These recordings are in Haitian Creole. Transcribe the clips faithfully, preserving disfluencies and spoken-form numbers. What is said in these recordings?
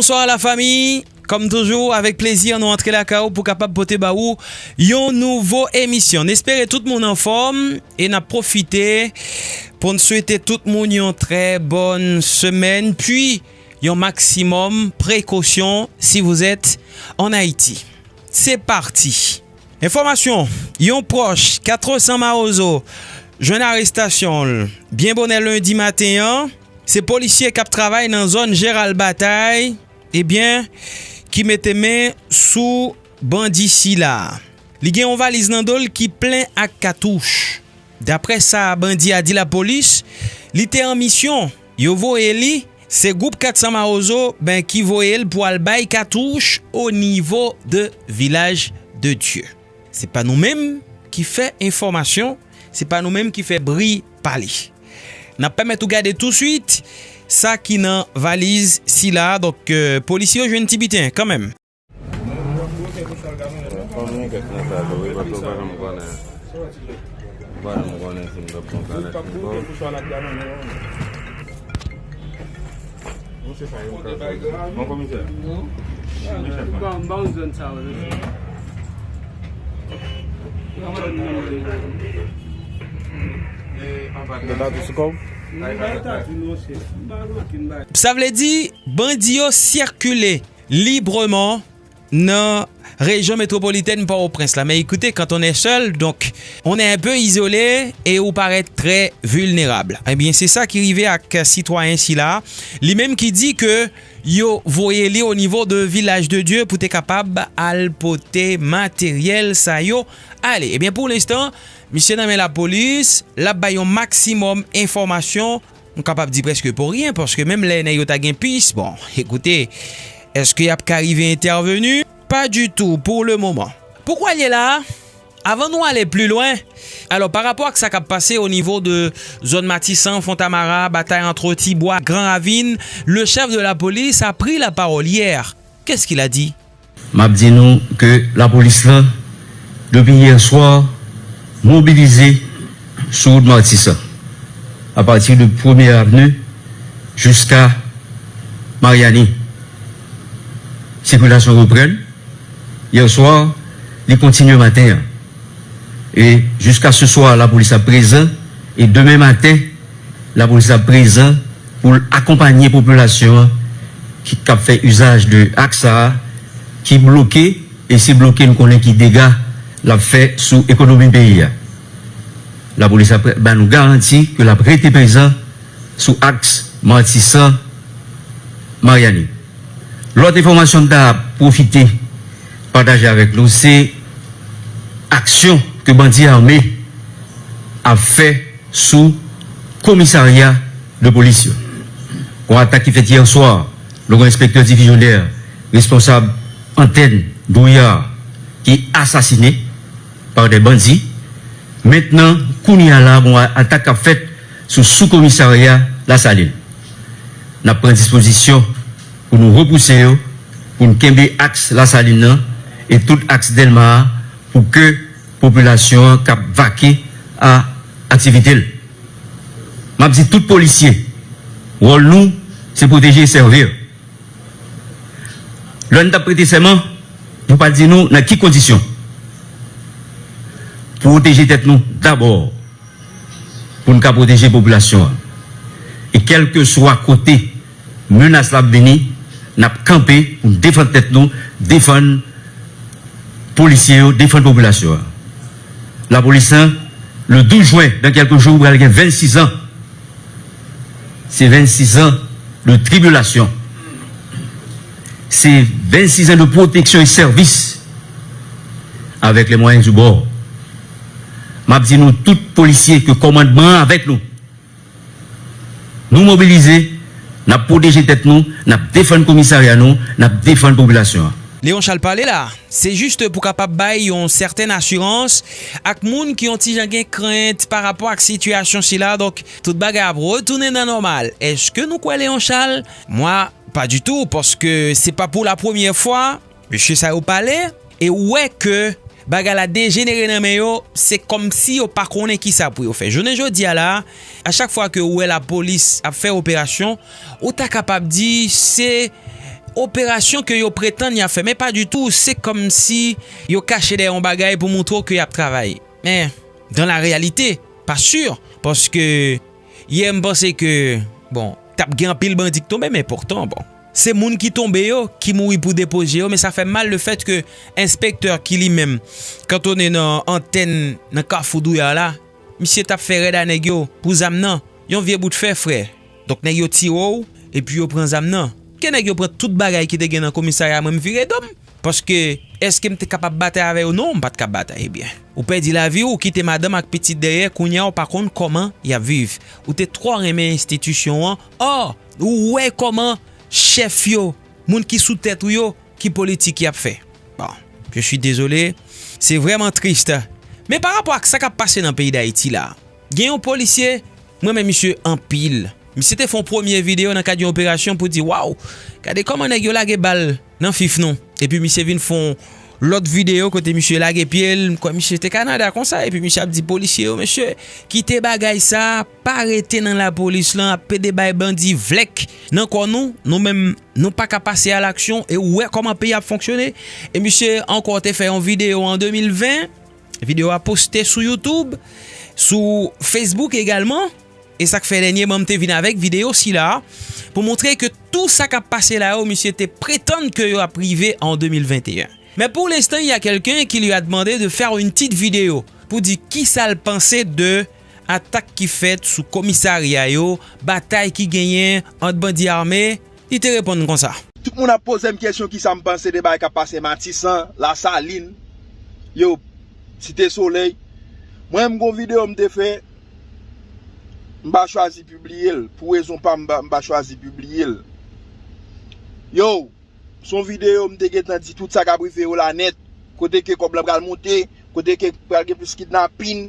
Bonswa lafanmi. Kòm toujou, avèk plezi, nou antre lakay ou pou kapab pote ba ou yon nouvo emisyon. N espere tout moun anfòm e n ap pwofite pou n swete tout moun yon trè bòn semèn, pi yon maksimòm prekosyon si vous êtes en Haïti. Se pati! Enfòmasyon, yon pwòch Quatre Cents Mawozo jwenn arestasyon l byen bonè lendi maten an. Se polisye k ap travay nan zòn Jeral Batay, ebyen, ki mete men sou bandi sila. Li gen yon valiz nan do l ki plen ak katouch. Daprè sa bandi a di lapolis, li te an misyon. Yo voye li, se gwoup Quatre Cents Mawozo, ben, ki voye l pou al bay katouch o nivo de Vilaj de Dye. Se pa nou menm ki fè enfòmasyon, se pa nou menm ki fè bri pale. N ap pèmèt ou gade touswit sa ki nan valiz sila. Donk, euh, polisye yo jwenn ti biten kanmenm. Fò m gen kèk nan sa tou, wi, paske w pa janm konnen. W pa janm konnen si m t ap pran kalach ankò. Bon, komisè. Non. M pa, m pa konn zòn sa yo, non. Sa vle di, bandi yo sikile libreman nan rejyon metwopolitèn Pòtoprens la. Men ekoute, quand on est seul, donc, on est un peu isolé et ou paraît très vulnérable. Ebyen, se sa ki rive ak sitwayen sila. Li menm ki di ke yo voye li o nivo de Vilaj de Dye pou te kapab al pote materyèl sa yo ale. Ebyen, pou lenstan, misye nan men lapolis, l ap bay yon maksimòm enfòmasyon. M kapab di prèske pou ryen, paske menm lè nèg yo ta gen pis, bon, ekoute, èske y ap ka rive entèveni? Pas du tout pour le moment. Pou kwè l ye la, avan nou ale pli lwen, alò, pa rapò ak sa k ap pase o nivo de zòn Matisan, Fontamara, batay antre Tibwa, Gran Ravin, le chef de la police a pris la parole hier. Qu'est-ce qu'il a dit? M ap di nou ke lapolis lan, depi yè swa, mobilize sou wout Matisan, apati de Premye Avni jiska Maryani. Sikilasyon reprann. Yè swa, li kontinye maten an. E jiska se swa, lapolis ap prezan. E demen maten, lapolis ap prezan pou l akonpanye popilasyon an ki, k ap fè izaj de aks sa a, ki bloke, e se bloke n konnen ki dega l ap fè sou ekonomi peyi a. Lapolis ap ba nou garanti ke l ap rete prezan sou aks Matisan, Maryani. Lòt enfòmasyon m ta pwofite pataje avèk nou, se aksyon ke bandi ame ap fè sou komisarya de polis yo. Yon atak ki fèt yè swa, lè yon enspektè divizyonè, responsab antèn Drouillard, ki asasine pa de bandi. Mentnan, kounye a la, gon atak k ap fèt sou soukomisarya Lasalin. N ap pran dispozisyon pou nou repouse yo, pou n kenbe aks Lasalin nan e tout aks Dèlma a, pou ke popilasyon an kab vake a aktivite l. M ap di tout polisye, wòl nou, se pwoteje e sèvi. Lè n t ap prete sèman, nou pa di nou nan ki kondisyon. Pwoteje tèt nou dabò, pou n ka pwoteje popilasyon an. E kèlkeswa kote menas la ap vini, n ap kanpe pou n defann tèt nou, defann polisye yo, defann popilasyon an. Lapolis lan, le douz jwen, dans quelques jours, pral gen vennsis an. Se vennsis an de tribilasyon. Se vennsis an de pwoteksyon e sèvis avèk les moyens du bord. M ap di nou tout polisye ke kòmandman an avèk nou. Nou mobilize, n ap pwoteje tèt nou, n ap defann komisarya nou, n ap defann popilasyon an. Léon Charles pale la, se jis pou kapab bay yon sètèn asirans ak moun ki yon ti jan gen krent pa rapò ak sitiyasyon sila. Donk, tout bagay ap retounen nan nòmal. Èske nou kwè Léon Charles? Mwa, pa ditou, paske se pa pou la premyè fwa mesye sa yo pale, e ou wè ke bagay la dejenere nan men yo, se kòmsi yo pa konnen kisa pou yo fè. Jounen jodi a la, a chak fwa ke ou wè lapolis ap fè operasyon, ou ta kapab di se operasyon ke yo pretann y ap fè, men pa ditou, se kòmsi yo kache dèyè yon bagay pou montre w ke y ap travay. Men, dans la réalité, pa si, paske yè m panse ke, bon, t ap gen anpil bandi k tonbe, men poutan, bon. Se moun ki tonbe yo, ki mouri pou depoze yo, men sa fè m mal le fèt ke enspektè ki li menm kantonnen nan antèn nan Kafou Douyar la, misye t ap fè rèd a nèg yo pou zam nan. Yon vye bout fè, frè. Donk nèg yo tire w, epi yo pran zam nan. Ke nèg yo pran tout bagay ki te gen nan komisarya, mwen m vire do m. Paske, èske m te kapab batay avè yo? Non, m pa t ka batay, ebyen. Ou pèdi lavi w, ou kite madanm ak pitit dèyè, kounye a w pa konn kòman y ap viv. Ou te twò renmen enstitisyon an, ò, ou wè kòman chèf yo, moun ki sou tèt ou yo, ki politik y ap fè. Bon, je suis désolé, se vrèman tris. Men pa rapò ak sa k ap pase nan peyi Dayiti la, gen yon polisye, mwen renmen misye anpil. Misye te fè yon premye videyo nan kad yon operasyon pou di, waw, gade kòman nèg yo lage bal nan fif nou. Epi misye vin fè yon lòt videyo kote misye lage pye l, m kwè misye te Kanada konsa, epi misye ap di polisye yo, mesye, kite bagay sa, pa rete nan lapolis lan, ap pede bay bandi vlèk nan kò nou, nou menm, nou pa ka pase a laksyon, e ou wè kòman peyi ap fonksyone. E misye ankò te fè yon videyo an de mil ven, videyo a poste sou YouTube, sou Facebook egalman, e sa k fè dènyèman m te vin avèk videyo sila a, pou montre ke tou sa k ap pase la yo, misye te pretann ke yo ap rive an de mil venteyen. Mais pour l'instant, il y a quelqu'un qui lui a demandé de faire une petite vidéo pou di kisa l panse de atak ki fèt sou komisarya yo, batay ki genyen ant bandi ame. Li te reponn konsa. Tout moun ap poze m kesyon kisa m panse de bagay k ap pase Matisan, Lasalin, yo, Site Solèy. Mwen, m gon videyo m te fè, m pa chwazi pibliye l. Pou rezon pa m, m pa, m pa chwazi pibliye l. Yo, s on videyo m te gentan di tout sa k ap rive yo la nèt. Kote ke kòb lan pral monte, kote ke pral gen plis kidnapin,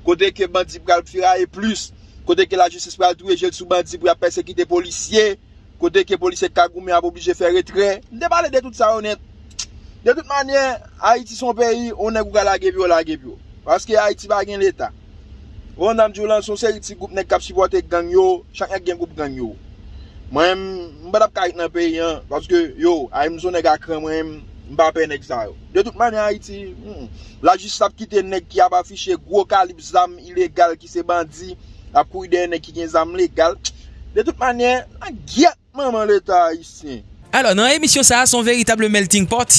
kote ke bandi pral feraye plis, kote ke lajistis pral touye je l sou bandi pou y ap pèsekite polisye, kote ke polisye k ka goumen ap oblije fè retrè. M te pale de tout sa yo nèt. De tout manyè, Ayiti se yon peyi, on nèg ou ka lage pye w, lage pye w. Paske Ayiti pa gen leta. Ou konprann sa m di w lan, se yon seri ti gwoup nèg k ap sipòte gang yo, chak nèg gen gwoup gang yo. Mwen, m, m pa t ap ka ret nan peyi an, paske, yo, ay, m se yon nèg a kran mwen, m, m pa pè nèg sa yo. De tout manyè, Ayiti, hmm, lajistis ap kite nèg ki ap afiche gwo kalib zam ilegal ki se bandi, ap kouri dèyè nèg ki gen zam legal. De tout manyè, a gyèt manman Leta ayisyen. Alò, nan emisyon sa a, se yon veritab melting pot.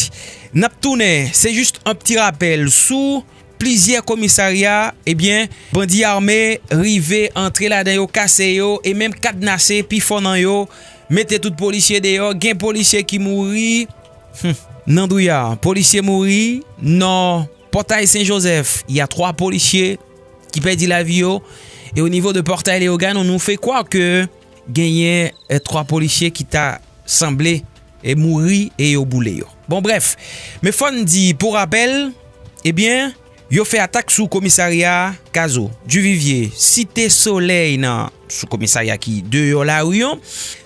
N ap tounen, se jis yon ti rapèl sou plizyè komisarya, ebyen, bandi ame rive antre ladan yo, kase yo, e menm kadnase pifò nan yo, mete tout polisye deyò, gen polisye ki mouri, hmm, nan Douyar, polisye mouri, nan Pòtay Sen Jozèf, il y a twa polisye ki pèdi lavi yo, e o nivo de Pòtay Leyogàn, on nous fait croire ke genyen, eh, twa polisye ki ta sanble, eh, mouri e yo boule yo. Bon, brèf, men fò n di, pou rapèl, ebyen, yo fè atak sou komisarya Kazo, Duvivye, Site Solèy nan, sou komisarya ki deyò lari an,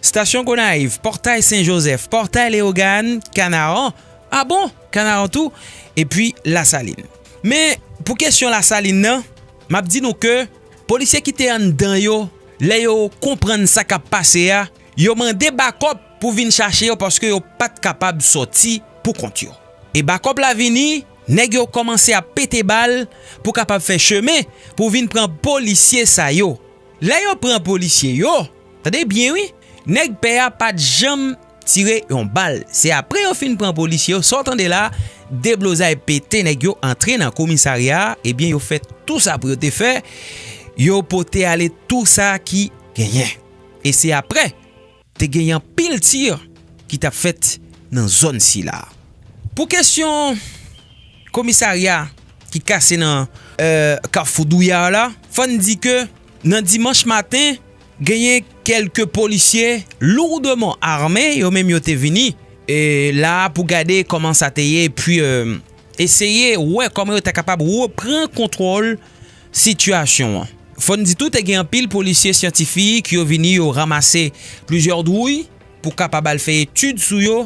Stasyon Gonayiv, Pòtay Sen Jozèf, Pòtay Leyogàn, Kanaran, a bon, Kanaran tou, epi Lasalin. Men, pou kesyon Lasalin nan, m ap di nou ke polisye ki te anndan yo, lè yo konprann sa k ap pase a, yo mande bakòp pou vin chache yo paske yo pa t kapab sòti pou kont yo. E bakòp la vini, nèg yo kòmanse ap pete bal pou kapab fè chemen pou vin pran polisye sa yo. Lè yo pran polisye yo, tande byen wi, nèg pè a pa t janm tire yon bal. Se apre yo fin pran polisye yo, sa w tande la, deblozay pete, nèg yo antre nan komisarya a, ebyen yo fè tou sa pou yo te fè, yo pote ale tou sa ki genyen. E se apre, te genyen anpil tir ki t ap fèt nan zòn sila. Pou kesyon komisarya ki kase nan, eh, Kafou Douyar la, fò n di ke nan dimanch maten, genyen kèlke polisye lourdement armés, yo menm yo te vini, e la pou gade kòman sa te ye, epi, eh, eseye wè kòman yo ta kapab reprann kontwòl sitiyasyon an. Fò n di tou, te gen anpil polisye syantifik, yo vini, yo ranmase plizyè dwouy pou kapab al fè etid sou yo,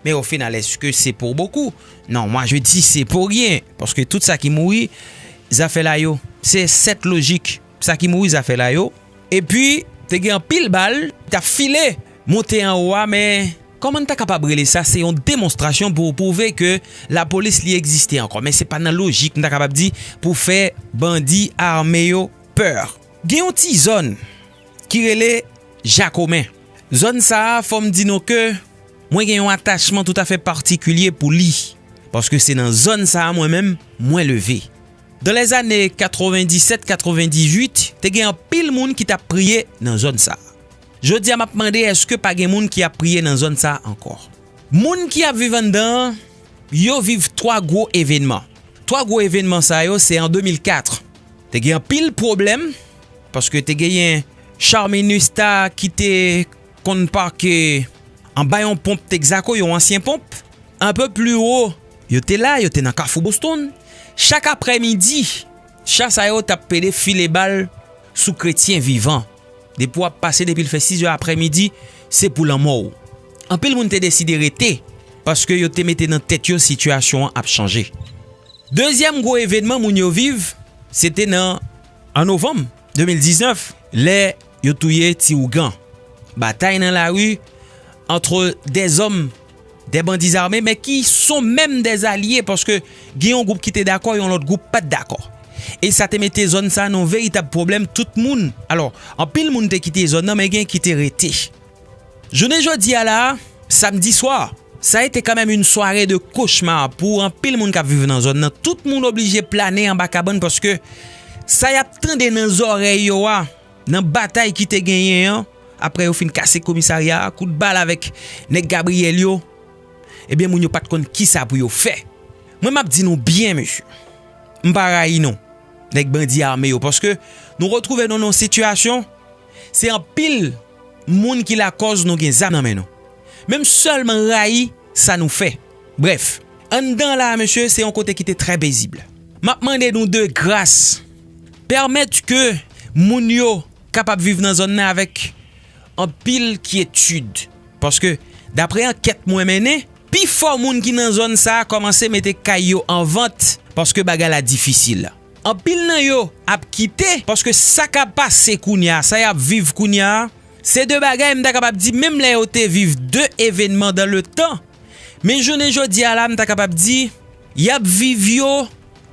men o final, èske se pou bokou? Non, moi je dis c'est pour rien, paske tout sa ki mouri, zafè la yo, se sèt lojik, sa ki mouri, zafè la yo. Epi, te gen anpil bal, t ap file, monte anwo a, men kòman n ta kapab rele sa, se yon demonstrasyon pou pwouve ke lapolis li egziste ankò. Men se pa nan lojik, m ta kapab di, pou fè bandi ame yo pè. Gen yon ti zòn ki rele Jakomen. Zòn sa a, fò m di nou ke mwen gen yon atachman toutafè patikilye pou li. Paske se nan zòn sa a mwen menm, mwen leve. Dans les années quatre-vingt-dix-sept quatre-vingt-dix-huit, te gen anpil moun ki t ap priye nan zòn sa a. Jodi a, m ap mande, èske pa gen moun ki ap priye nan zòn sa a ankò? Moun ki ap viv anndan an, yo viv twa gwo evènman. Twa gwo evènman sa yo, se an de mil kat. Te gen anpil pwoblèm, paske te genyen Charminus ta ki te konn pake anba yon ponp Texaco, yon ansyen ponp. Enpe pli wo, yo te la, yo te nan Kafou Boston. Chak aprèmidi, cha sa yo t ap pede file bal sou kretyen vivan. Depi w ap pase, depi l fè sis zè aprèmidi, se pou lanmò w. Anpil moun te deside rete, paske yo te mete nan tèt yo sitiyasyon an ap chanje. Dezyèm gwo evènman moun yo viv, se te nan, an novanm de mil diznèf, lè yo touye Ti Ougan. Batay nan lari entre des hommes, des bandits armés, mais qui sont même des alliés, paske gen yon gwoup ki te dakò, yon lòt gwoup pa t dakò. E sa te mete zòn sa nan yon veritab pwoblèm, tout moun. Alò, anpil moun te kite zòn nan, men gen ki te rete. Jounen jodi a la, samdi swa, sa a été quand même une soirée de cauchemar pou anpil moun k ap viv nan zòn nan. Tout moun oblije plane anba kabann paske sa y ap tande nan zòrèy yo a, nan batay ki te genyen an, apre yo fin kase komisarya a, kout bal avèk nèg Gabriyèl yo, ebyen, moun yo pa t konn kisa pou yo fè. Mwen, m ap di nou byen, mesye, m pa rayi nou, nèg bandi ame yo, paske nou retwouve nou nan yon sitiyasyon, se anpil moun ki lakòz nou gen zam nan men nou. Men m sèlman rayi sa nou fè. Brèf, anndan la a, mesye, se yon kote ki te trè pezib. M ap mande nou de gras, pèmèt ke moun yo kapab viv nan zòn nan avèk anpil kyetid. Paske, daprè ankèt mwen mennen, pifò moun ki nan zòn sa a kòmanse mete kay yo an vant paske bagay la difisil. Anpil nan yo ap kite paske sa k ap pase kounye a, sa y ap viv kounye a, se de bagay m ta kapab di, menm lè yo te viv de evènman dans le temps, men jounen jodi a la, m ta kapab di, y ap viv yo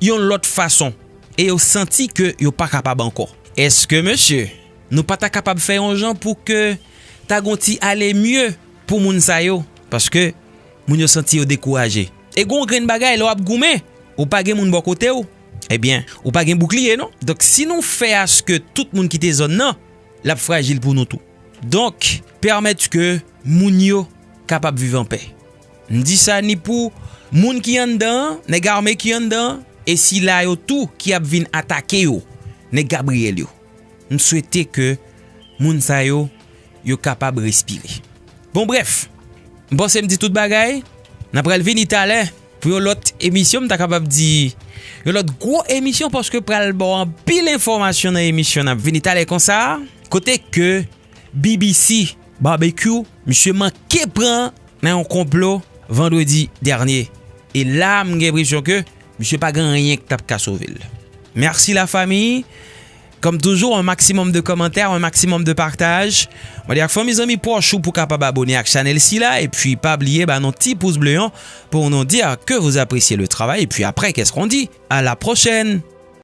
yon lòt fason e yo santi ke yo pa kapab ankò. Èske, mesye, nou pa ta kapab fè yon jan pou ke ta gon ti ale mye pou moun sa yo? Paske moun yo santi yo dekouraje. E gon grenn bagay, lè w ap goumen, ou pa gen moun bò kote w, ebyen, ou pa gen boukliye, non? Donk, si nou fè aske tout moun kite zòn nan, l ap frajil pou nou tou. Donk, pèmèt ke moun yo kapab viv anpè. M di sa ni pou moun ki anndan an, nèg ame ki anndan an, e sila yo tou ki ap vin atake yo, nèg Gabriyèl yo. M swete ke moun sa yo, yo kapab respire. Bon, brèf, m panse m di tout bagay. N a pral vini talè pou yon lòt emisyon, m ta kapab di yon lòt gwo emisyon, paske pral ba w anpil enfòmasyon nan emisyon n ap vini talè konsa, kote ke B B C Barbecue, misye manke pran nan yon konplo vandredi dènye. E la, m gen enpresyon ke misye pa gen anyen k t ap ka sove l. Mèsi, lafanmi. Comme toujours, un maximum de commentaires, un maximum de partage. Mwen di ak fanmi, zanmi, pwòch ou pou kapab abone ak chanèl sila. Epi, pa bliye ba nou ti pous ble an pou nou di ke vous appréciez le travail. Epi apre, qu'est-ce qu'on dit? À la prochaine!